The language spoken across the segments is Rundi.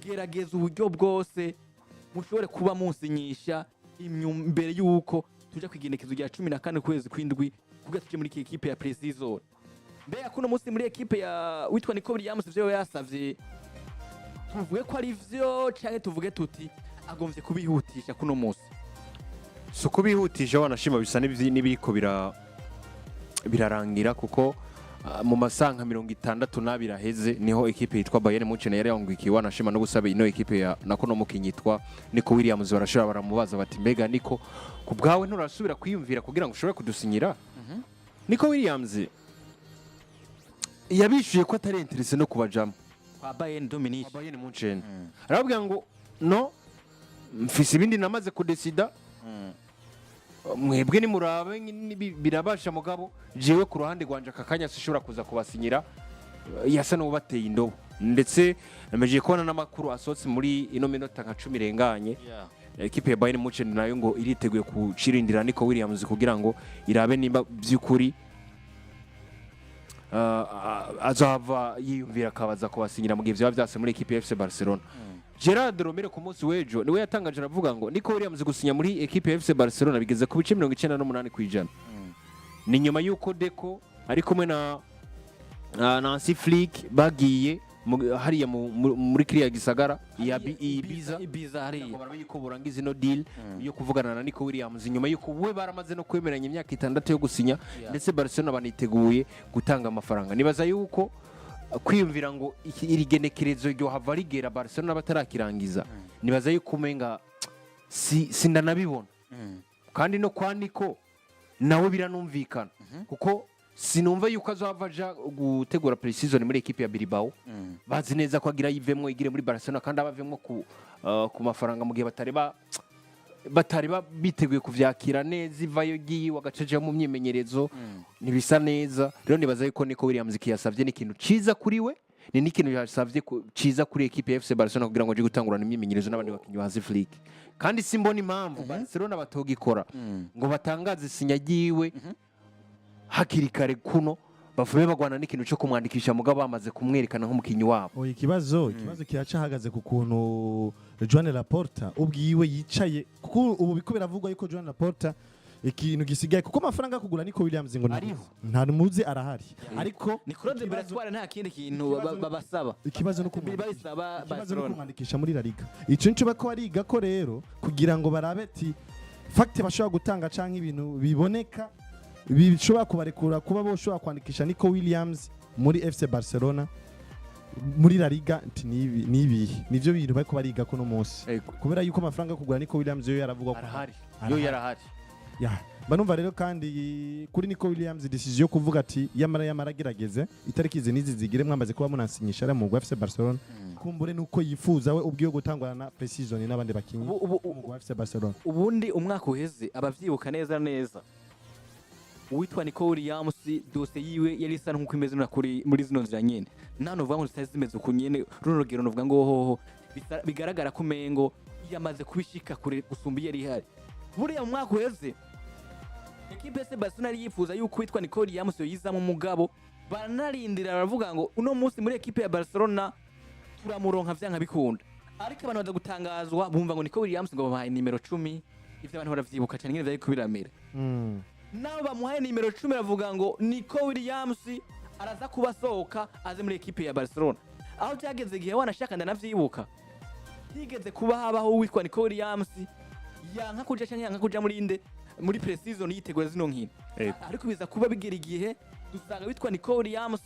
Gerageza uburyo bwose mushobore kuba munsinyisha mbere yuko tuja kwigenekezo rya 14 kwezi kw'indwi, kugira tuje muri équipe ya pre-season. Mbega kuno munsi muri équipe ya witwa Nico Williams, ivyo yasavye tuvuge ko ari vyo, canke tuvuge tuti agomvye kubihutisha kuno munsi? Si ukubihutisha, wanashima bisa n'ibiriko birarangira, kuko mu masaha nka 62 aheze niho ekipe yitwa Bayern Munchen yari yangukiye, wanashima no gusaba ino ekipe ya nako no mukinyi yitwa Nico Williams. Barashobora baramubaza bati: "Mbega Nico, ku bwawe nturasubira kwiyumvira kugira ngo ushobore kudusinyira?" Nico Williams yabishuye ko atari intéressé no kubajamo kwa Bayern Dominique. Kwa Bayern Munchen. Arababwira ngo: "No, mfise ibindi namaze kudesida. Mwebwe nimurabe birabasha, mugabo jewe ku ruhande rwanje aka kanya sishobora kuza kubasinyira." Yasa n'ubateye indobo. Ndetse namejeje kubona n'amakuru asohotse muri ino minota nka 10 irenganye, ekipe ya Bayern Munchen nayo ngo iriteguye kucirindira Nico Williams kugira ngo irabe nimba by'ukuri azava yiyumvira akabaza kubasinyira mu gihe byaba byase muri ekipe ya FC Barcelona. Gerard Romero ku munsi w'ejo niwe yatangaje, aravuga ngo Nico Williams gusinya muri ekipe ya FC Barcelona bigeze ku bice 98%. Ni nyuma y'uko Deco ari kumwe na Hansi Flick bagiye hariya muri kiriya gisagara ya Ibiza. Ibiza hariya. Ngo barabe yuko burangiza ino deal yo kuvugana na Nico Williams, nyuma yuko we baramaze no kwemeranya imyaka 6 yo gusinya, ndetse Barcelona baniteguye gutanga amafaranga. Nibaza yuko kwiyumvira ngo iri genekerezo ryo hava rigera Barcelona batarakirangiza, nibaza yuko umenga si sindanabibona. Kandi no kwa Nico nawe biranumvikana, kuko sinumva yuko azava aja gutegura pre-season muri ekipe ya Bilbao, bazi neza ko agira yivemwo igire muri Barcelona, kandi abavemwo ku mafaranga mu gihe batari biteguye kuvyakira neza. Ivayo giye agaca mu myimenyerezo ntibisa neza. Rero nibaza yuko Nico Williams kiyasavye ni ikintu ciza kuri we, ni n'ikintu yasavye ciza kuri ekipe ya FC Barcelona kugira ngo aje gutangurana imyimenyerezo n'abandi bakinyi ba Hansi Flick. Kandi simbona impamvu Barcelona batogikora ngo batangaze isinya ryiwe hakiri kare kuno, bavume bagwana n'ikintu cyo kumwandikisha, mugabo bamaze kumwerekana nk'umukinyi wabo. Oya, ikibazo kiracahagaze ku kuntu Joan Laporta ubwiwe yicaye, kuko ubu biko biravugwa yuko Joan Laporta ikintu gisigaye, kuko amafaranga yo kugura Nico Williams ngo Ariho. nta muzi arahari, ariko Ni Claude Beratwara, nta kindi kintu babasaba. Ikibazo no kumwandikisha. Babisaba Ikibazo no Barcelona. kumwandikisha muri La Liga. Ico nico bako bariga ko rero kugira ngo barabe ati fact bashobora gutanga canke ibintu biboneka bishobora kubarekura kuba boshobora kwandikisha Nico Williams muri FC Barcelona muri La Liga, nti nibi nibihe nivyo bintu bariko bariga ko no munsi, kubera yuko amafaranga yo kugura Nico Williams yo yaravugwa ko Arahari. Arahari. Yo yarahari. Ya, banumva rero kandi kuri Nico Williams decision yo kuvuga ati yamara yamara agerageze itariki izi n'izi zigire mwamaze kuba munansinyisha ari mu FC Barcelona, kumbure nuko yifuza we ubwiwe gutangwana na pre-season n'abandi bakinyi mu FC Barcelona. Ubundi umwaka uheze, abavyibuka neza neza, uwitwa Nico Williams dosiye yiwe yari isa nk'uko imeze none kuri muri zino nzira nyene. Nta novuga ngo zitari zimeze uku nyene. Runo rugero novuga ngo hoho bigaragara ko umengo yamaze kubishika kure gusumba iyo yari ihari. Buriya mu mwaka uheze ekipe FC Barcelona yari yifuza yuko uwitwa Nico Williams yoyizamo, umugabo baranarindira baravuga ngo uno munsi muri ekipe ya Barcelona turamuronka vyanka bikunda. Ariko abantu baza gutangazwa bumva ngo Nico Williams ngo bamuhaye nimero 10. Ivyo abantu baravyibuka cane ingene vyariko biramera. Nabo bamuhaye nimero 10, bavuga ngo Nico Williams araza kuba asohoka aze muri ekipe ya Barcelona. Aho byageze igihe wanashaka, ndanavyibuka, higeze kuba habaho uwitwa Nico Williams yanka kuja canke yanka kuja muri inde muri pre-season yitegura zino nkino. Ariko biza kuba bigera igihe dusanga witwa Nico Williams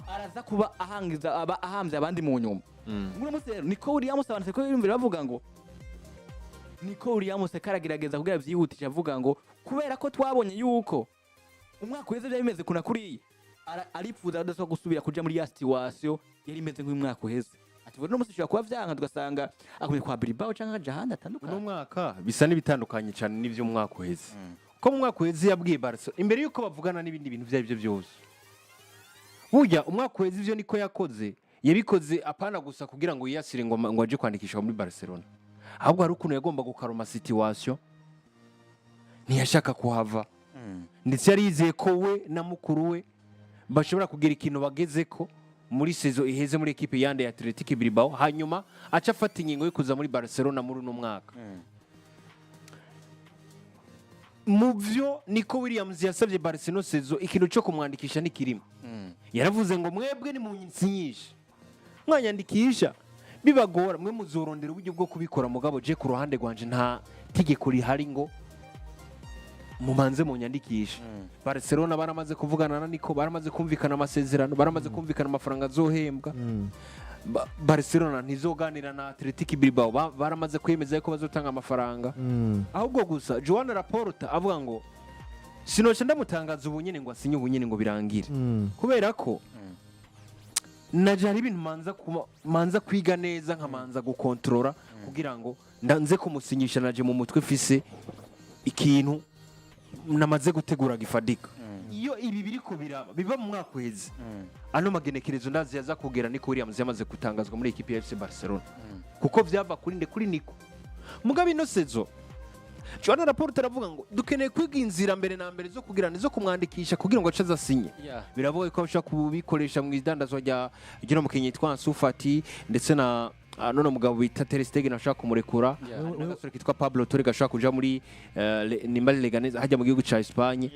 araza kuba ahangiza aba ahamvye abandi mu nyuma. Muri munsi rero Nico Williams abantu ko yumvira bavuga ngo Nico Williams karagerageza kugira vyihutisha, avuga ngo kubera ko twabonye yuko umwaka uheze byari bimeze kuna kuriya, aripfuza adasubira gusubira kuja muri ya situation yari imeze nk'umwaka uheze. Ati uno munsi ushobora kuba vyanka, tugasanga aguye kwa Bilbao canke akaja ahandi Uno atandukanye. mwaka bisa n'ibitandukanye cyane n'ivy'umwaka uheze, ko mu mwaka uheze yabwiye Barca imbere yuko bavugana n'ibindi bintu ibyo ari byo byose. Burya umwaka uheze ivyo niko yakoze, yabikoze apana gusa kugira ngo yiyasire ngo aje kwandikisha muri Barcelona, ahubwo hari ukuntu yagomba gukaruma situation, ntiyashaka kuhava, ndetse yari yizeye ko we na mukuru we bashobora kugira ikintu bagezeko. Muri saison iheze muri ekipe yande ya Athletic Bilbao, hanyuma aca afata ingingo yo kuza muri Barcelona muri uno mwaka. Mu byo Nico Williams yasabye Barcelona saison, ikintu cyo kumwandikisha ntikirimo. Yaravuze ngo mwebwe ni munsinyisha, mwanyandikisha bibagora, mwe muzorondera uburyo bwo kubikora, mugabo je ku ruhande rwanje nta tegeko rihari ngo mumanze munyandikishe. Barcelona baramaze kuvugana na Nico, baramaze kumvikana amasezerano, baramaze kumvikana amafaranga azohembwa. Barcelona ntizoganira na Athletic Bilbao, baramaze kwemeza ko bazotanga amafaranga. Ahubwo gusa Joan Laporta avuga ngo sinoca ndamutangaza ubu nyene ngo asinye ubu nyene ngo birangire, kubera ko naje hari ibintu manza kwiga neza, nkamanza gukontorora kugira ngo ndanze kumusinyisha naje mu mutwe mfise ikintu namaze gutegura gifadika. Iyo ibi biriko biraba biba mu mwaka uheze, ano magenekerezo ndazi yaza kugera Nico Williams yamaze gutangazwa muri ekipi ya FC Barcelona, kuko vyava kuri nde? Kuri Nico. Mugabo ino saison Joan Laporta aravuga ngo dukeneye kwiga inzira mbere na mbere zo kugira zo kumwandikisha kugira ngo ace azasinye. Biravuga ko bashobora kubikoresha mu idandazwa rya ry'uno mukinnyi yitwa Ansu Fati, ndetse na none mugabo bita Ter Stegen ashaka kumurekura. Hari n'agasore kitwa Pablo Torre gashobora kuja muri nimba ari Leganes hajya mu gihugu ca Espagne.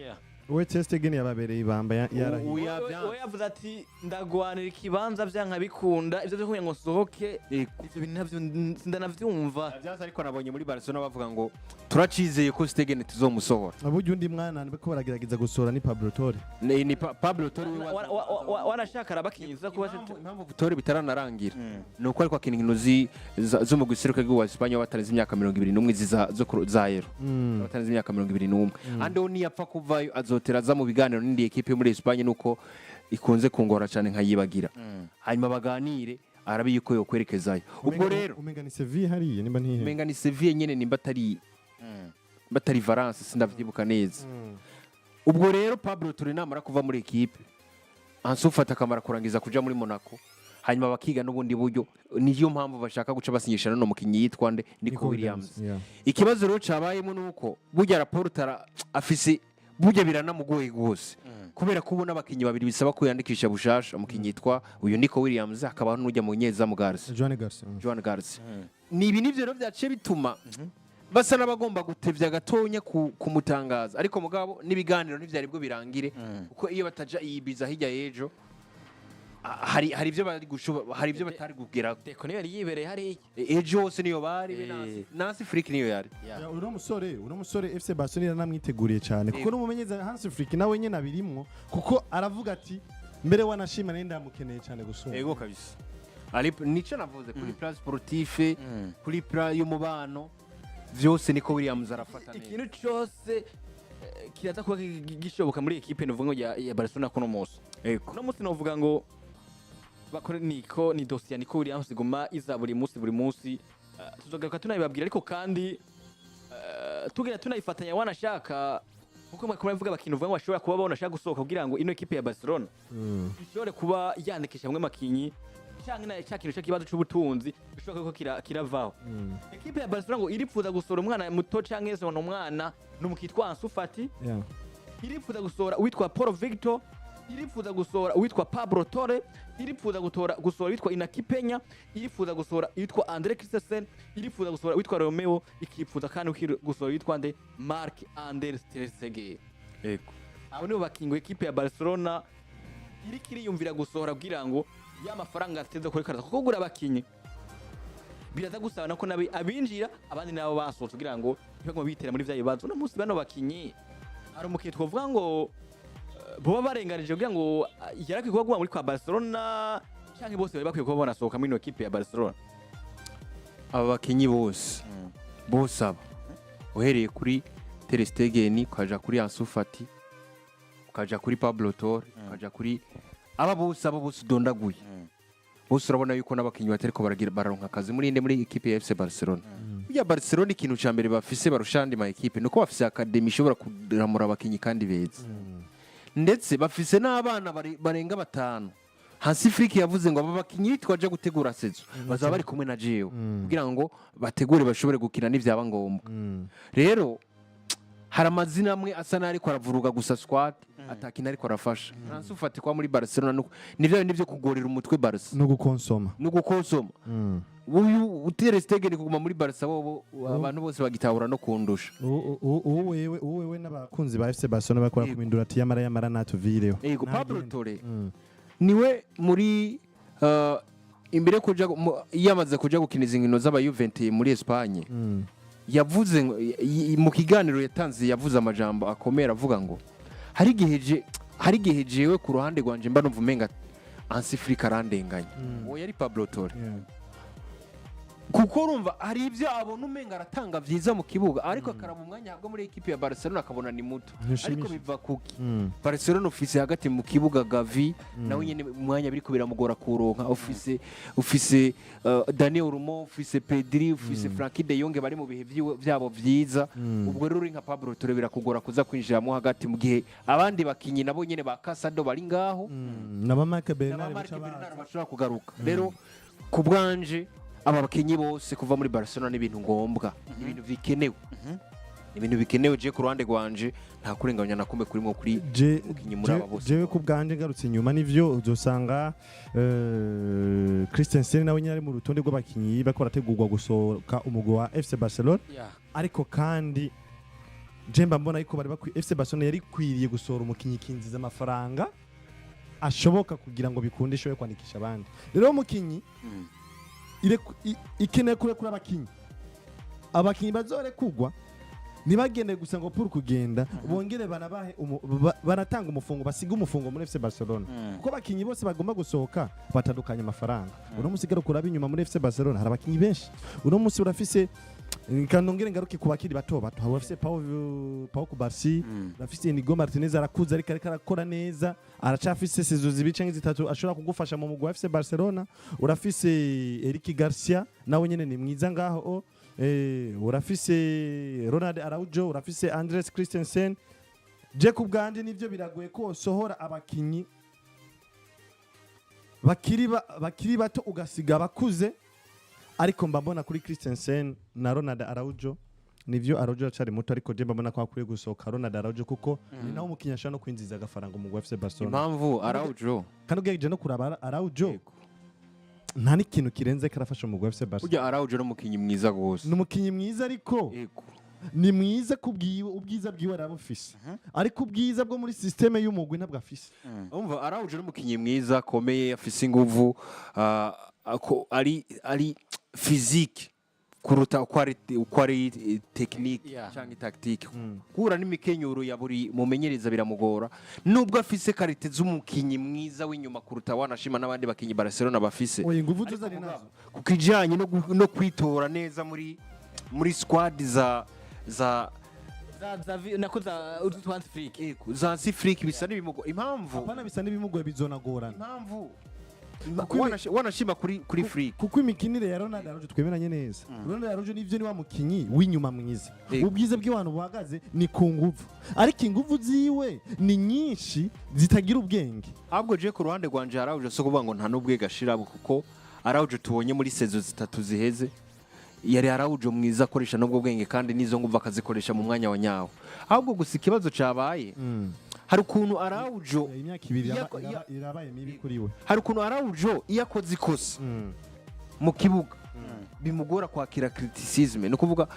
We Ter Stegen yababereye ibamba, yarahiye. Ubu yavyanse. We yavuze ati ndagwanira ikibanza vyanka bikunda, ivyo vyo kugira ngo nsohoke, ivyo bintu navyo sindanavyumva. Vyanse, ariko nabonye muri Barcelona bavuga ngo turacizeye ko Stegen tuzomusohora. Burya undi mwana bariko baragerageza gusohora ni Pablo Torre. Ni Pablo Torre we. Wanashaka arabakinyiza kuba Impamvu Torre bitaranarangira ni uko ariko akina inkino zo mu giseruka wa Espagne batarenze imyaka 21 ziza zo za Euro, batarenze imyaka 21. Andi ho niyapfa kuvayo azotera aza mu biganiro n'indi ekipe yo muri Espagne, nuko ikunze kungora cyane nkayibagira, hanyuma baganire arabe yuko yokwerekezayo. Ubwo rero Umenga ni Sevilla hariya nimba ntihe. Umenga ni Sevilla nyene, nimba atari Valence, sindavyibuka neza. Ubwo rero Pablo Torre namara kuva muri ekipe, Ansu Fati akamara kurangiza kuja muri Monaco, hanyuma bakiga n'ubundi buryo, niyo mpamvu bashaka guca basinyisha none umukinnyi yitwa nde? Nico Williams. Ikibazo rero cabayemo nuko burya Laporta afise burya biranamugoye gose, kubera ko ubona abakinnyi babiri bisaba ko yandikisha bushasha, umukinnyi yitwa uyu Nico Williams, hakaba n'ujya mu nyezamu Garcia. Joan Garcia. Joan Garcia. Ni ibi nivyo rero vyaciye bituma basa n'abagomba gutevya gatonya kumutangaza, ariko mugabo n'ibiganiro ntivyari bwo birangire, kuko iyo bataja iyibiza hirya y'ejo, hari ibyo bari gushoba, hari ibyo batari kugera. Deco niyo yari yibereye hariya. Ejo hose niyo bari be. Nancy Flick niyo yari. Ya, uno musore FC Barcelona iranamwiteguriye cyane, kuko n'umumenyereza Hans Flick nawe nyene abirimwo, kuko aravuga ati mbere wanashima nari ndamukeneye cyane gusumba. Ego kabisa, ari nico navuze kuri plan sportif, kuri plan y'umubano, vyose Nico Williams arafata neza. Ikintu cyose kiraza kuba gishoboka muri ekipe novuga ngo ya Barcelona kuno munsi. Kuno munsi novuga ngo bakore Nico, ni dossier ya Nico Williams iguma iza buri munsi buri munsi. Tuzagaruka tunabibabwira, ariko kandi tugenda tunayifatanya wanashaka, nkuko mwari murabivuga, abakintu uvuga ngo bashobora kuba babona ashaka gusohoka kugira ngo ino ekipe ya Barcelona ishobore kuba yandikisha bamwe makinyi, canke na ca kintu c'ikibazo c'ubutunzi gishobora kuba kiravaho. Ekipe ya Barcelona ngo iripfuza gusohora umwana muto canke se ngo umwana n'umukitwa Ansu Fati, iripfuza gusohora uwitwa Paul Victor, iripfuza gusohora uwitwa Pablo Torre, iripfuza gusohora uwitwa Inaki Peña, iripfuza gusohora uwitwa Andre Christensen, iripfuza gusohora uwitwa Romeo, ikipfuza kandi gusohora uwitwa nde? Marc Andre ter Stegen. Abo nibo bakingo ekipe ya Barcelona iriko iriyumvira gusohora kugira ngo ya mafaranga ateze kuri karata, kuko kugura abakinyi biraza gusaba nako nabi abinjira abandi nabo basohotse kugira ngo ntibaguma bitera muri vya bibazo. Uno munsi bano bakinyi, hari umukinyi twovuga ngo boba barenganije kugira ngo yarakwiye kuba aguma muri kwa Barcelona, canke bose bari bakwiye kuba banasohoka muri ino ekipe ya Barcelona? Aba bakinyi bose bose aba, uhereye kuri Ter Stegen, ukaja kuri Ansu Fati, ukaja kuri Pablo Torre, ukaja kuri aba bose udondaguye bose, urabona yuko n'abakinyi batariko baragira bararonka akazi muri inde? Muri ekipe ya FC Barcelona. Burya Barcelona ikintu ca mbere bafise barusha andi ma ekipe nuko bafise academy ishobora kuramura abakinyi kandi beza, ndetse bafise n'abana barenga batanu. Hansi Flick yavuze ngo aba bakinyi twaje gutegura saison bazaba bari kumwe na jewe kugira ngo bategure bashobore gukina n'ivyaba ngombwa. Rero Hari amazina amwe asa n'ariko aravuruga gusa squad, atakina ariko arafasha. Ansu Fati kwa muri Barcelona nivyo bindi vyo kugorera umutwe Barca No gukonsoma. No gukonsoma. Uyu Ter Stegen kuguma muri Barca, bobo abantu bose bagitahura no kundusha. Ubu wewe n'abakunzi ba FC Barcelona bakora kumindura ati yamara yamara natuvireho. Yego, Pablo Ntagende. Torre niwe muri imbere yo kuja yamaze kuja gukina izi nkino z'aba Juventus muri Espagne, yavuze mu kiganiro yatanze yavuze amajambo akomeye, aravuga ngo hari igihe jewe ku ruhande rwanje mba numva umenga Hansi Flick arandenganya. Uwo yari Pablo Torre, kuko urumva hari ibyo abona umenga aratanga byiza mu kibuga, ariko akaraba umwanya ahabwa muri ekipi ya Barcelona akabona ni muto. Ntushimishije. Ariko biva kuki? Barcelona ufise hagati mu kibuga Gavi, nawe nyene umwanya biriko biramugora kuronka. Ufise Dani Olmo, ufise Pedri, ufise Frenkie de Jong, bari mu bihe vyabo vyiza. Ubwo rero uri nka Pablo Torre birakugora kuza kwinjiramo hagati mu gihe abandi bakinyi nabo nyene ba Casado bari ngaho, Naba Marc n'aba Bernard Marc baca baza. Bernard bashobora kugaruka. Rero ku bwanje, aba bakinyi bose kuva muri Barcelona ni ibintu ngombwa, ni ibintu bikenewe, ni ibintu bikenewe. Je ku ruhande rwanje nta kurenganya na kumwe kurimo kuri umukinyi muri aba bose. Jewe ku bwanje, ngarutse inyuma, nivyo uzosanga Christensen nawe nyine ari mu rutonde rw'abakinyi bariko barategurwa gusohoka umugwi wa FC Barcelona, ariko kandi je mba mbona yuko bari bakwiye, FC Barcelona yari ikwiriye gusohora umukinyi ikinjiza amafaranga ashoboka kugira ngo bikunde ishobore kwandikisha abandi. Rero umukinyi ikeneye kurekura abakinyi, abakinyi bazorekugwa ntibagende gusa ngo pour kugenda, bongere banabahe banatanga umufungo, basiga umufungo muri FC Barcelona, kuko abakinyi bose bagomba gusohoka batandukanye amafaranga. Uno munsi garuka uraba inyuma muri FC Barcelona, hari abakinyi benshi. Uno munsi urafise, kandi nongere ngaruke ku bakiri bato bato, hari urafise Pau Cubarsi, urafise Inigo Martinez, arakuze ariko arakora neza, aracafise saison zibiri canke zitatu ashobora kugufasha mu mugwi wa FC Barcelona. Urafise Eric Garcia, nawe nyene ni mwiza ngaho. Urafise Ronald Araujo, urafise Andres Christensen. Je ku bwanje, nivyo biragoye ko wosohora abakinyi bakiri bato ugasiga abakuze, ariko mba mbona kuri Christensen na Ronald Araujo, nivyo Araujo acari muto, ariko je mba mbona ko akwiye gusohoka Ronald Araujo, kuko ni nawe umukinyi ashobora no kwinjiza agafaranga mu FC Barcelona. Impamvu Araujo Kandi ugerageje no kuraba Araujo, nta n'ikintu kirenze karafasha umugwi wa FC Barcelona. Burya Araujo n'umukinyi mwiza gose. Ni umukinyi mwiza, ariko ni mwiza kubwiwe, ubwiza bwiwe arabufise, ariko ubwiza bwo muri système y'umugwi ntabwo afise. Umva, Araujo n'umukinyi mwiza akomeye, afise inguvu, ari physique kuruta uko ari technique cyangwa tactique. Guhura n'imikenyuro ya buri mumenyereza biramugora, nubwo afise qualité z'umukinyi mwiza w'inyuma kuruta wanashima n'abandi bakinyi Barcelona bafise. Oya, inguvu zo zari nazo. Ku kijanye no kwitora neza muri squad za Nako za utu Hansi Flick. Ego, za Hansi Flick bisa n'ibimugo. Impamvu Apana, bisa n'ibimugoye, bizonagorana. Impamvu Kuko wanashima kuri Flick. Kuko imikinire ya Ronald Araujo, twemeranye neza, Ronald Araujo nivyo ni wa mukinyi w'inyuma mwiza. Ubwiza bw'abantu buhagaze ni ku nguvu, ariko inguvu ziwe ni nyinshi zitagira ubwenge. Ahubwo je ku ruhande rwanje, Araujo so kuvuga ngo nta n'ubwe gashira, kuko Araujo tubonye muri saison zitatu ziheze yari Araujo mwiza, akoresha n'ubwo bwenge kandi n'izo nguvu akazikoresha mu mwanya wa nyawo. Ahubwo gusa ikibazo cabaye, hari ukuntu Araujo Imyaka 2 irabaye mibi kuri we. Hari ukuntu Araujo iyo akoze ikosa mu kibuga bimugora kwakira criticisme, ni ukuvuga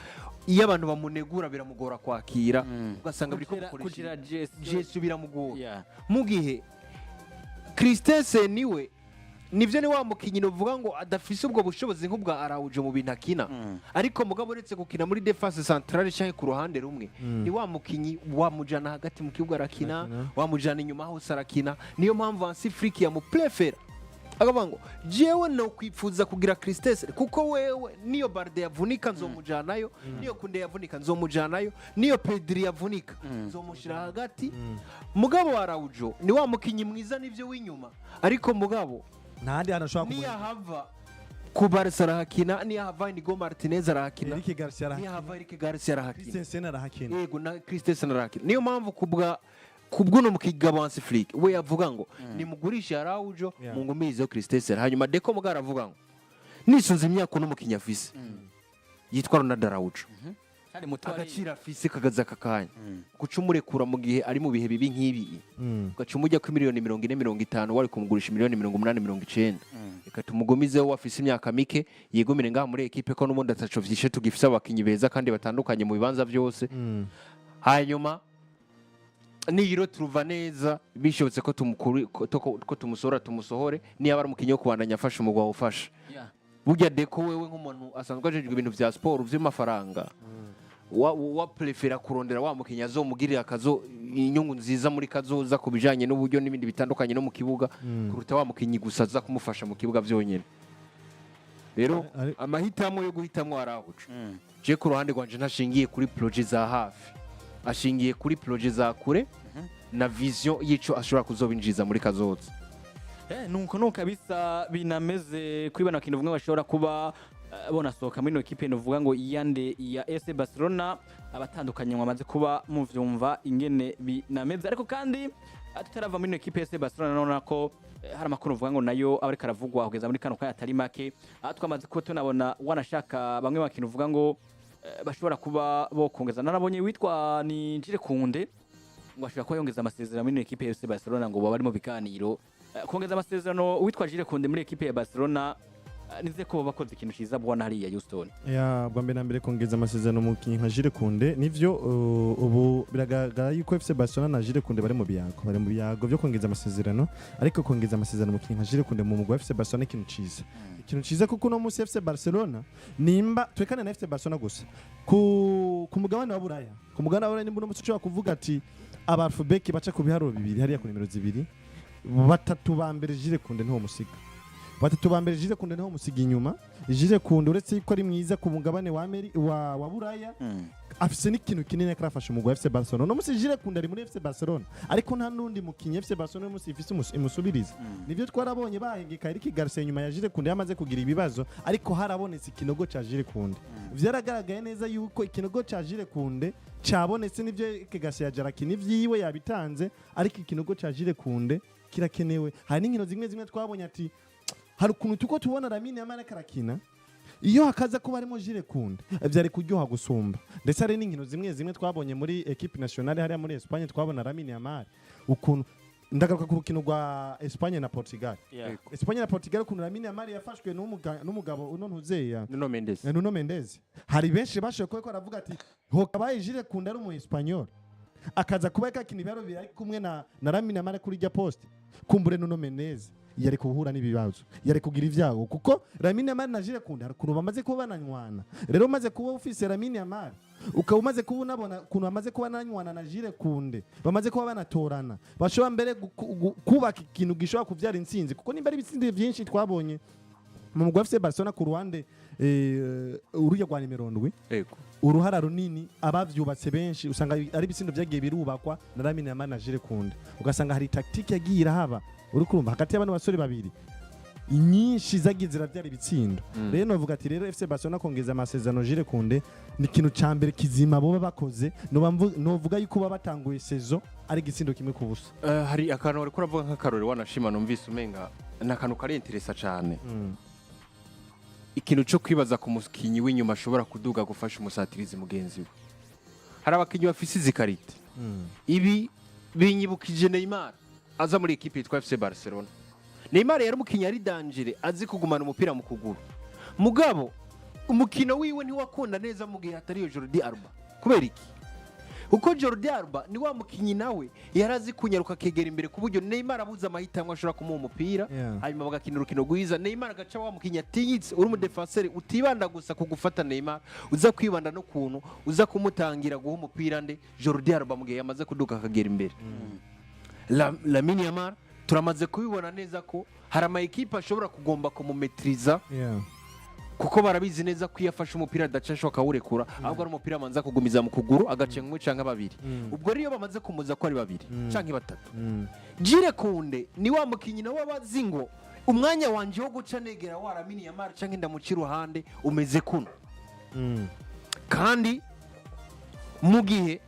iyo abantu bamunegura biramugora kwakira, ugasanga biriko Kugira mukoresha gestion. Gestion biramugora, mu gihe Christensen niwe nivyo ni wa mukinyi novuga ngo adafise ubwo bushobozi nk'ubwa Araujo mu bintu akina, ariko mugabo uretse gukina muri défense centrale canke ku ruhande rumwe, ni wa mukinyi wamujana hagati mu kibuga arakina, Arakina. wamujana inyuma hose arakina. Niyo mpamvu Hansi Flick yamuprefera, akavuga ngo jewe no kwipfuza kugira Christensen, kuko wewe niyo Balde yavunika nzomujanayo, niyo Kounde yavunika nzomujanayo, niyo Pedri yavunika nzomushira hagati. Mugabo wa Araujo ni wa mukinyi mwiza nivyo w'inyuma, ariko mugabo Nta handi hantu ashobora niyo kumubona. ahava ku Barca arahakina, niyo ahava Inigo Martinez arahakina, Eric Garcia niyo arahakina. ahava Eric Garcia arahakina. Christensen arahakina. Yego, na Christensen arahakina. Niyo mpamvu kubwa kubw'uno mukigabo Hansi Flick we yavuga ngo nimugurishe Araujo, mungumizeho Christensen. Hanyuma Deco mugabo aravuga ngo nisunze imyaka uno mukinyi afise yitwa Ronald Araujo. Cyari muto ari- Agaciro afise kagaza aka kanya, guca umurekura mu gihe ari mu bihe bibi nk'ibi, ugaca umujya ku miliyoni 40, 50, wari kumugurisha miliyoni 80, 90. Reka tumugumizeho, wafise imyaka mike, yigumire ngaha muri ekipe, ko n'ubundi ataco vyishe, tugifise abakinyi beza kandi batandukanye mu bibanza vyose. Hanyuma niyiro turuva neza, bishobotse ko tumukuri ko tumusohora, tumusohore. Niba ari umukinyi wo kubandanya afasha umugwa, ufasha. Burya Deko, wewe nk'umuntu asanzwe ajejwe ibintu vya siporo vy'amafaranga, wa prefera kurondera wa mukinyi azomugirira akazo inyungu nziza muri kazoza ku bijanye n'uburyo n'ibindi bitandukanye no mu kibuga, kuruta wa mukinyi gusa aza kumufasha mu kibuga vyonyene. Rero amahitamo yo guhitamwo arahuca. Je ku ruhande rwanje ntashingiye kuri projet za hafi, ashingiye kuri projet za kure na vision y'ico ashobora kuzobinjiza muri kazoza. Nuko kabisa binameze kuri bano kintu vuga bashobora kuba bonasohoka muri ino ekipe, novuga ngo iyande ya FC Barcelona, abatandukanye mwamaze kuba muvyumva ingene binameze. Ariko kandi tutarava muri ino ekipe ya FC Barcelona, nabona ko hari amakuru uvuga ngo nayo aba ariko aravugwa kugeza muri kano kanya atari make. Aha twamaze kuba tunabona wanashaka bamwe bakintu uvuga ngo bashobora kuba bokongeza. Narabonye witwa ni Jules Koundé ngo ashobora kuba yongeza amasezerano muri ino ekipe ya FC Barcelona, ngo baba bari mu biganiro. Kongeza amasezerano witwa Jules Koundé muri ekipe ya Barcelona, nize ko baba bakoze ikintu ciza bwana hariya Houston. Ya, bwa mbere na mbere, kongeza amasezerano umukinnyi nka Jules Koundé nivyo. Ubu biragaragara yuko FC Barcelona na Jules Koundé bari mu biyago byo kongeza amasezerano. Ariko kongeza amasezerano umukinnyi nka Jules Koundé mu mugwi wa FC Barcelona, ikintu ciza, kuko uno munsi FC Barcelona, nimba twekane na FC Barcelona gusa ku mugabane wa Buraya, nimba uno munsi ushobora kuvuga ati aba fullback baca ku biharuro bibiri hariya ku nimero zibiri, batatu ba mbere Jules Koundé ntiwo musiga. Batatu ba mbere, Jules Koundé niho musiga inyuma. Jules Koundé, uretse yuko ari mwiza ku mugabane wa wa Buraya, afise n'ikintu kinini ariko arafasha umugwi wa FC Barcelona. Uno munsi Jules Koundé ari muri FC Barcelona, ariko nta n'undi mukinyi FC Barcelona uno munsi ifise imusubiriza. Nivyo, twarabonye bahengeka Eric Garcia nyuma ya Jules Koundé yamaze kugira ibibazo, ariko harabonetse ikinogo ca Jules Koundé. Vyaragaragaye neza yuko ikinogo ca Jules Koundé cabonetse. Nivyo, Eric Garcia yajarakina ivyiwe yabitanze, ariko ikinogo ca Jules Koundé kirakenewe. Hari n'inkino zimwe zimwe twabonye ati hari ukuntu tuko tubona Lamine Yamal ariko arakina, iyo hakaza kuba harimo Jules Koundé vyari kuryoha gusumba. Ndetse hari n'inkino zimwe zimwe twabonye muri équipe nationale hariya muri Espagne, twabona Lamine Yamal ukuntu, ndagaruka ku rukino rwa Espagne na Portugal, Espagne na Portugal, ukuntu Lamine Yamal yafashwe n'umugabo uno ntuzeya Nuno Mendes. Nuno Mendes. Hari benshi bashoboye kuba baravuga ati hokabaye Jules Koundé ari umu Espagnol, akaza kuba yakina ibiharo bibiri ari kumwe na Lamine Yamal kuri rya poste, kumbure Nuno Mendes yari kuhura n'ibibazo, yari kugira ibyago, kuko Lamine Yamal na Jules Koundé hari ukuntu bamaze kuba bananywana. Rero umaze kuba ufise Lamine Yamal, ukaba umaze kuba unabona ukuntu bamaze kuba bananywana na Jules Koundé, bamaze kuba banatorana, bashobora mbere kubaka ikintu gishobora kuvyara intsinzi, kuko nimba ari ibitsindi byinshi twabonye mu mugwi wa FC Barcelona ku ruhande uruya rwa nimero 7, uruhara runini abavyubatse benshi usanga ari ibitsindo vyagiye birubakwa na Lamine Yamal na Jules Koundé. Ugasanga hari tactique yagiye irahaba, uri kurumva, hagati y'abano basore babiri, nyinshi zagiye ziravyara ibitsindo. Rero novuga ati rero FC Barcelona kongeza amasezerano Jules Koundé ni ikintu ca mbere kizima boba bakoze. Novuga yuko baba batanguye saison ari igitsindo 1-0. Hari akantu wariko uravuga nk'akarore, wanashima numvise umenga ni akantu kari intéressant cane, ikintu cyo kwibaza ku mukinyi w'inyuma ashobora kuduga gufasha umusatirizi mugenzi we. Hari abakinyi bafise izi qualité. Ibi binyibukije Neymar aza muri ekipe yitwa FC Barcelona. Neymar yari umukinyi ari dangereux, azi kugumana umupira mu kuguru, mugabo umukino wiwe ntiwakunda neza mu gihe hatariyo Jordi Alba. Kubera iki? Kuko Jordi Alba ni wa mukinyi nawe yari azi kunyaruka akegera imbere, ku buryo Neymar abuze amahitamo ashobora kumuha umupira, hanyuma bagakina urukino rwiza. Neymar agaca wa mukinyi atinyitse, uri umudefenseri utibanda gusa ku gufata Neymar, uza kwibanda no kuntu uza kumutangira guha umupira nde? Jordi Alba, mu gihe yamaze kuduka akagera imbere. Lamine Yamal turamaze kubibona neza ko hari ama ekipe ashobora kugomba kumumetiriza, kuko barabizi neza ko iyo afashe umupira adaca ashoka akawurekura, ahubwo ari umupira abanza kugumiza mu kuguru agaca umwe canke babiri. Ubwo rero iyo bamaze kumuza ko ari babiri canke batatu, Jules Koundé ni wa mukinyi nawe aba azi ngo umwanya wanje wo guca negera wa Lamine Yamal canke ndamuca iruhande umeze kuno. Kandi mu gihe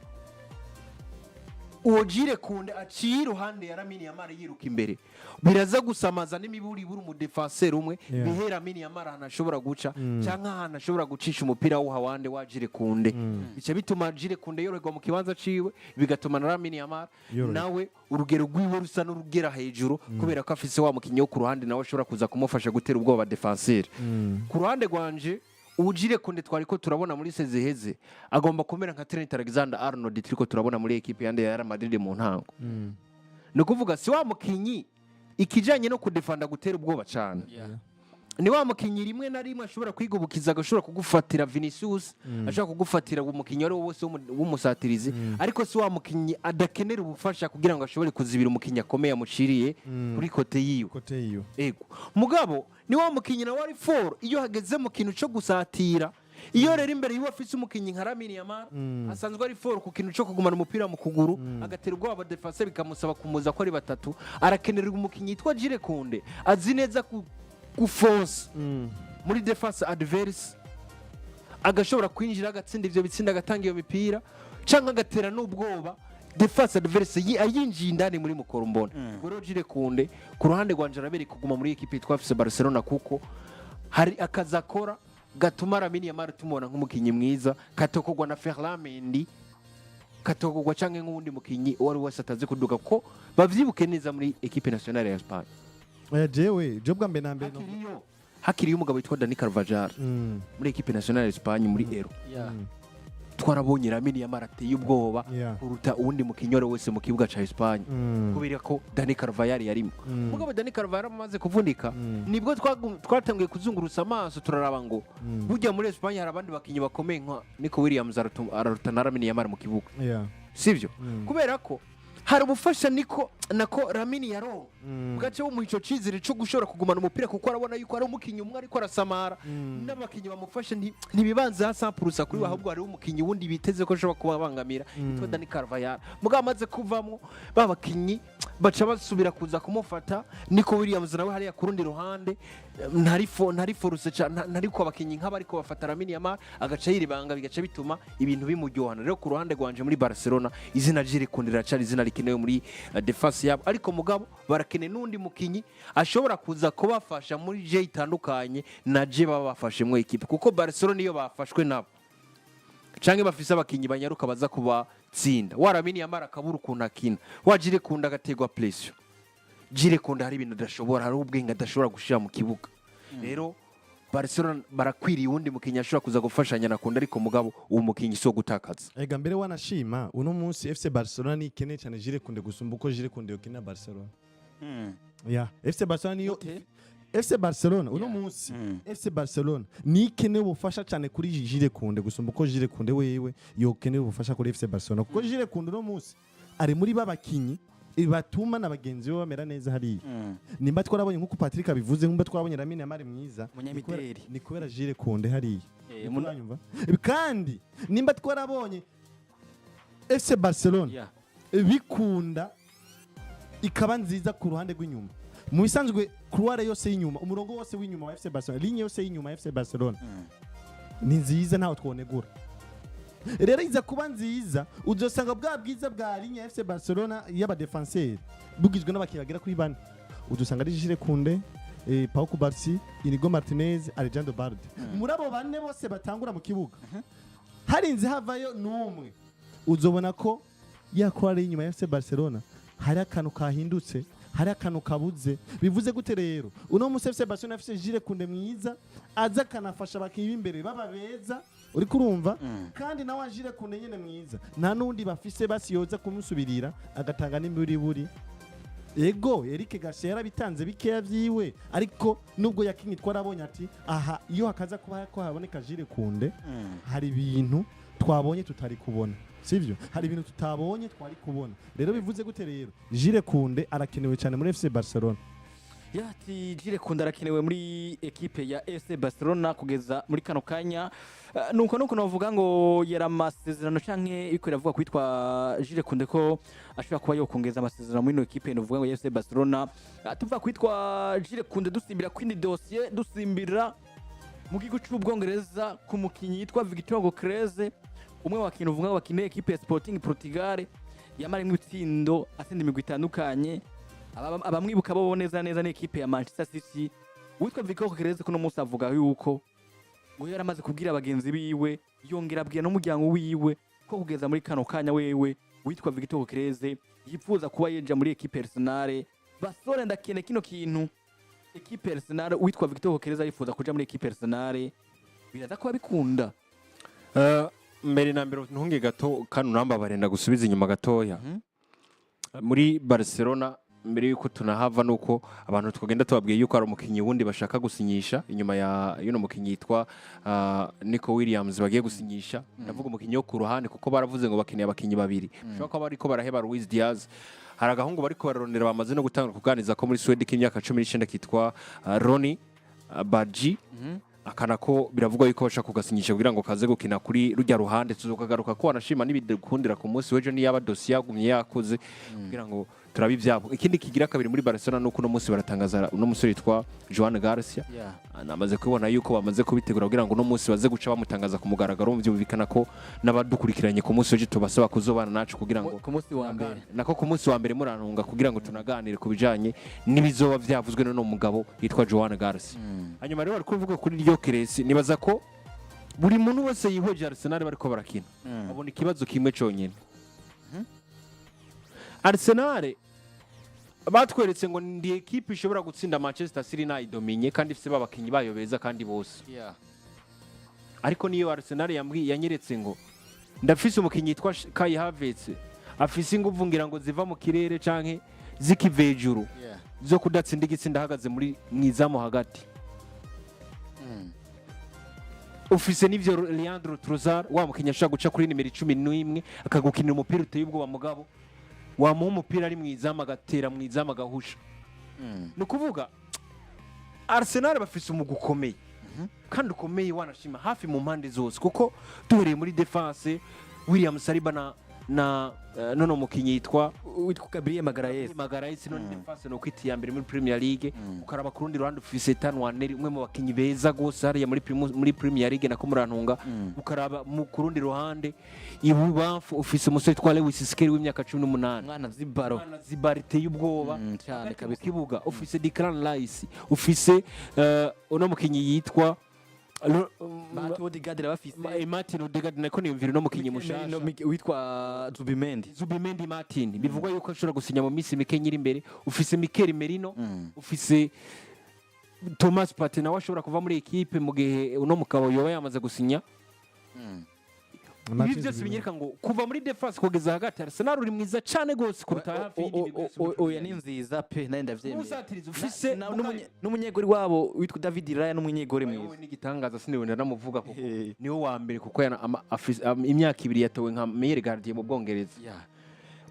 Uwo Jules Koundé aciye iruhande ya Lamine Yamal yiruka imbere, biraza gusamaza n'imiburiburi umudefenseur umwe, bihe Lamine Yamal ahantu ashobora guca cyangwa ahantu ashobora gucisha umupira w'uhawande wa Jules Koundé. Bica bituma Jules Koundé yoroherwa mu kibanza ciwe, bigatuma na Lamine Yamal Yoroherwa. nawe urugero rwiwe rusa n'urugera hejuru, kubera ko afise wa mukinyi wo ku ruhande nawe ashobora kuza kumufasha gutera ubwoba défenseur. Ku ruhande rwanje, ubu Jules Koundé twari ko turabona muri saison iheze agomba kumera nka Trent Alexander Arnold turiko turabona muri équipe yande ya Real Madrid mu ntango. Ni ukuvuga si wa mukinyi ikijanye no kudefanda gutera ubwoba cyane, ni wa mukinyi rimwe na rimwe ashobora kwigubukiza, agashobora kugufatira Vinicius, ashobora kugufatira umukinyi uwo ari we wese w'umusatirizi, ariko si wa mukinyi adakenera ubufasha kugira ngo ashobore kuzibira umukinyi akomeye amuciriye kuri côté yiwe. Côté yiwe. Ego, mugabo ni wa mukinyi nawe ari fort iyo hageze mu kintu cyo gusatira. Iyo rero imbere yiwe afise umukinyi nka Lamine Yamal asanzwe ari fort ku kintu cyo kugumana umupira mu kuguru, agatera ubwoba défense, bikamusaba kumuza ko ari batatu, arakenera umukinyi yitwa Jules Koundé azi neza ku gufonsa muri défense adverse, agashobora kwinjira, agatsinda ivyo bitsinda, agatanga iyo mipira canke agatera n'ubwoba défense adverse ayinjiye indani muri mukorombona. Ubwo rero Jules Koundé ku ruhande rwanje arabereye kuguma muri équipe yitwa FC Barcelona, kuko hari akazi akora gatuma Lamine Yamal tumubona nk'umukinyi mwiza, katokorwa na Ferland Mendy, katokorwa canke nk'uwundi mukinyi uwo ari we wese atazi kuduga, ko bavyibuke neza muri équipe nationale ya Espagne. Oya, jewe je bwa mbere na mbere Hakiriyo umugabo witwa Dani Carvajal muri équipe nationale ya Espagne muri Euro, twarabonye Lamine Yamal ateye ubwoba kuruta uwundi mukinyi uwo ari we wese mu kibuga ca Espagne, kubera ko Dani Carvajal yarimo. Mugabo Dani Carvajal amaze kuvunika, nibwo twatangiye kuzungurutsa amaso, turaraba ngo burya muri Espagne hari abandi bakinyi bakomeye nka Nico Williams araruta na Lamine Yamal mu kibuga, sivyo? Kubera ko hari ubufasha niko nako Lamine yaronka bwace bumuha ico cizere co gushobora kugumana umupira, kuko arabona yuko ari umukinyi umwe ariko arasamara, n'abakinyi bamufashe ntibibanze hasampurusa kuri we, ahubwo hariho umukinyi wundi biteze ko ashobora kubabangamira yitwa Dani Carvajal. Mugabo amaze kuvamwo, ba bakinyi baca basubira kuza kumufata. Nico Williams nawe hariya ku rundi ruhande ntari force cyane, ntari ku abakinyi nk'abariko bafata Lamine Yamal, agaca yiribanga, bigaca bituma ibintu bimuryohana. Rero ku ruhande rwanje, muri Barcelona izina Jules Koundé riracari izina rikenewe muri défense yabo, ariko mugabo barakeneye n'undi mukinyi ashobora kuza kubafasha muri jeu itandukanye na jeu baba bafashemwo équipe, kuko Barcelona iyo bafashwe nabo canke bafise abakinyi banyaruka baza kubatsinda, wa Lamine Yamal akabura ukuntu akina, wa Jules Koundé agategwa pression. Jules Koundé hari ibintu adashobora, hari ubwenge adashobora gushira mu kibuga. Rero Barcelona barakwiriye uwundi mukinyi ashobora kuza gufashanya na Koundé, ariko mugabo uwo mukinyi si uwo gutakaza. Ega mbere wanashima uno munsi FC Barcelona ni ikeneye cyane Jules Koundé gusumba uko Jules Koundé yokina Barcelona. Ya FC Barcelona niyo Gute? FC Barcelona uno munsi, FC Barcelona ni ikeneye ubufasha cyane kuri Jules Koundé gusumba uko Jules Koundé wewe yokeneye ubufasha kuri FC Barcelona, kuko Jules Koundé uno munsi ari muri babakinyi batuma na bagenzi be bamera neza hariya. Nimba twarabonye, nk'uko Patrick abivuze, nimba twarabonye Lamine Yamal mwiza, Umunyamideli. ni kubera Jules Koundé hariya. Eh, Niko uranyumva? Kandi nimba twarabonye FC Barcelona bikunda ikaba nziza ku ruhande rw'inyuma, mu bisanzwe couloir yose y'inyuma, umurongo wose w'inyuma wa FC Barcelona, ligne yose y'inyuma ya FC Barcelona ni nziza, ntaho twonegura. Rero iza kuba nziza, uzosanga bwa bwiza bwa ligne ya FC Barcelona y'abadefenseur bugizwe n'abakinnyi bagera kuri bane. Uzosanga ari Jules Koundé, Pau Cubarsí, Inigo Martinez, Alejandro Balde. Muri abo bane bose batangura mu kibuga, harinze havayo n'umwe, uzobona ko ya couloir y'inyuma ya FC Barcelona hari akantu kahindutse, hari akantu kabuze. Bivuze gute rero? Uno munsi FC Barcelona afise Jules Koundé mwiza aza akanafasha abakinnyi b'imbere baba beza, uri kurumva? Kandi nawe Jules Koundé nyene mwiza, nta n'undi bafise basi yoza kumusubirira agatanga n'imburiburi. Ego, Eric Garcia yarabitanze bikeya vyiwe, ariko nubwo yakinye twarabonye ati aha iyo hakaza kuba ko haboneka Jules Koundé, hari ibintu twabonye tutari kubona, sivyo? Hari ibintu tutabonye twari kubona. Rero bivuze gute rero? Jules Koundé arakenewe cyane muri FC Barcelona. Yati Jules Koundé arakenewe muri équipe ya FC Barcelona kugeza muri kano kanya. Nuko novuga ngo yari amasezerano canke iriko iravuga kwitwa Jules Koundé ko ashobora kuba yokongeza amasezerano muri ino équipe novuga ngo ya FC Barcelona. Tuva kwitwa Jules Koundé, dusimbira kwindi dossier, dusimbira mu gihugu c'Ubwongereza ku mukinyi yitwa Victor Gyökeres, umwe mu bakinyi uvuga ngo bakineye équipe ya Sporting Portugal. Yamarimwo ibitsindo, atsinda imigwi itandukanye. Abamwibuka bo neza neza ni ekipe ya Manchester City. Witwa Victor Gyökeres kuno munsi avuga yuko ngo yaramaze kubwira bagenzi biwe, yongera abwira n'umuryango wiwe ko kugeza muri kano kanya wewe witwa Victor Gyökeres yipfuza kuba yeja muri ekipe Arsenal. Basore, ndakene kino kintu, ekipe Arsenal, witwa Victor Gyökeres arifuza kuja muri ekipe Arsenal, biraza kuba bikunda. Mbere na mbere, ntunge gato kano, unambabare ndagusubiza inyuma gatoya muri Barcelona. Mbere yuko tunahava, nuko abantu twagenda tubabwiye yuko hari umukinnyi wundi bashaka gusinyisha inyuma ya yuno mukinnyi yitwa Nico Williams bagiye gusinyisha. Ndavuga umukinnyi wo ku ruhande, kuko baravuze ngo bakeneye abakinnyi babiri. Bashobora kuba bariko baraheba Luis Diaz. Hari agahungu bariko bararondera, bamaze no gutanga kuganiza ko muri Sweden, k'imyaka 19, kitwa Roony Bardghji. Akana ko biravugwa yuko bashaka kugasinyisha kugira ngo kaze gukina kuri rujya ruhande. Tuzokagaruka ko wanashima n'ibidukundira ku munsi w'ejo, niyaba dosiye yagumye yakoze, kugira ngo turabe ibyabo. Ikindi kigira kabiri muri Barcelona nuko uno munsi baratangaza uno musore yitwa Joan Garcia. Namaze kubona yuko bamaze kubitegura kugira ngo uno munsi baze guca bamutangaza ku mugaragaro. Byumvikana ko n'abadukurikiranye ku munsi w'ejo tubasaba kuzobana nacu kugira ngo ku munsi wa mbere. Nako ku munsi wa mbere, murantunga, kugira ngo tunaganire ku bijanye n'ibizoba byavuzwe n'uno mugabo yitwa Joan Garcia. Hanyuma rero bari kuvuga kuri Gyökeres. Nibaza ko buri muntu wese yihweje Arsenal bariko barakina abona ikibazo kimwe cyonyine. Arsenal batweretse ngo ndi ekipe ishobora gutsinda Manchester City nayidominye, kandi ifise babakinyi bayo beza kandi bose. Ariko niyo Arsenal yambwiye, yanyeretse ngo ndafise umukinyi yitwa Kai Havertz, afise inguvu ngira ngo ziva mu kirere canke zikiva hejuru zo kudatsinda igitsinda ahagaze muri mwizamu hagati. Ufise n'ivyo Leandro Trossard, wa mukinyi ashobora guca kuri nimero 11 akagukinira umupira uteye ubwoba, mugabo wamuha umupira ari mwizamu agatera mwizamu agahusha. Ni ukuvuga Arsenal bafise umugwi ukomeye kandi ukomeye, wanashima hafi mu mpande zose, kuko duhereye muri défense, William Saliba na nono mukinyi yitwa witwa Gabriel Magalhaes. Magalhaes, none défense no kwita iya mbere muri Premier League. Ukaraba ku rundi ruhande, ufise Ethan Nwaneri, umwe mu bakinyi beza gose hariya muri Premier League, nako murantunga. Ukaraba ku rundi ruhande ibubamfu, ufise umusore witwa Lewis Skelly w'imyaka 18. Umwana zibaro. Umwana zibaro iteye ubwoba. Cyane. Hagati mu Kabisa. kibuga ufise Declan Rice, ufise uno mukinyi yitwa Martin Odegaard bafise. Martin Odegaard, nako niyumvira uno mukinyi mushasha witwa Zubimendi. Zubimendi Martin, bivugwa yuko ashobora gusinya mu minsi mike nyiri imbere. Ufise Mikel Merino, ufise Thomas Partey nawe ashobora kuva muri ekipe mu gihe uno mugabo yoba yamaze gusinya. Ibi byose binyereka ngo kuva muri défense kugeza hagati, Arsenal uri mwiza cyane gose kuruta hafi y'indi migwi yose muri Oya, Premier ni League. nziza pe, nawe ndavyemeye. Umusatirizi ufise N'umunyegori wabo witwa David Raya n'umunyegori Wowe mwiza. N'igitangaza sinibona namuvuga kuko niwe wa mbere, kuko imyaka 2 yatowe nka meilleur gardien mu Bwongereza.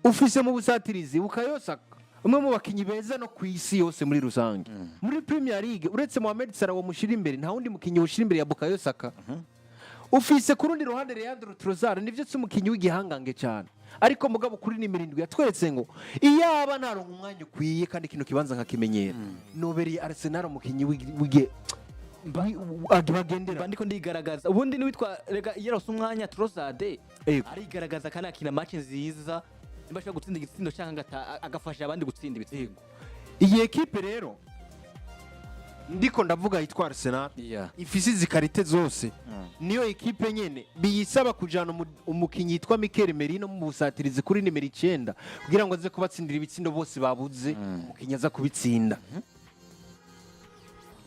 Ufise mu busatirizi Bukayo Saka, umwe mu bakinyi beza no ku isi yose muri rusange. Muri Premier League, uretse Mohamed Salah wamushira imbere, nta wundi mukinyi woshira imbere ya Bukayo Saka. Ufise ku rundi ruhande Leandro Trossard, nivyo si umukinyi w'igihangange cyane, ariko mugabo kuri nimero 7 yatweretse ngo iyaba naronka umwanya ukwiye kandi kino kibanza nkakimenyera, nobereye Arsenal umukinyi bagendera. Mba ndiko ndigaragaza. Ubundi niwitwa rega iyo yarose umwanya Trossard arigaragaza kandi akina match nziza, nimba ashobora gutsinda igitsindo cyangwa agafasha abandi gutsinda ibitsindo. Iyi ekipe rero ndiko ndavuga yitwa Arsenal ifise izi qualité zose, niyo ekipe nyene biyisaba kujana umukinyi yitwa Mikel Merino mu busatirizi kuri nimero 9 kugira ngo aze kubatsindira ibitsindo bose babuze umukinyi aza kubitsinda.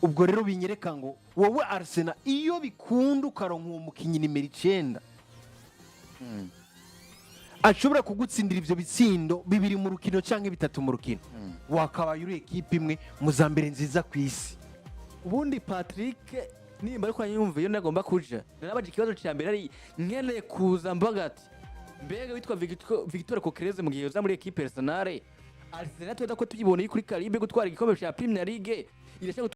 Ubwo rero binyereka ngo wowe Arsenal, iyo bikunda ukaronka uwo mukinyi nimero 9 ashobora kugutsindira ivyo bitsindo bibiri mu rukino canke bitatu mu rukino, wakabaye uri ekipe imwe mu za mbere nziza ku isi. Ubundi Patrick, nimba ariko yumva iyo nagomba kuja, narabaje ikibazo cya mbere ari nkeneye kuza mbaga ati mbega witwa Victor Gyökeres mu gihe yoza muri ekipe Arsenal, Arsenal tuweza ko tuyiboneye kuri calibre gutwara igikombe cya Premier League irashaka.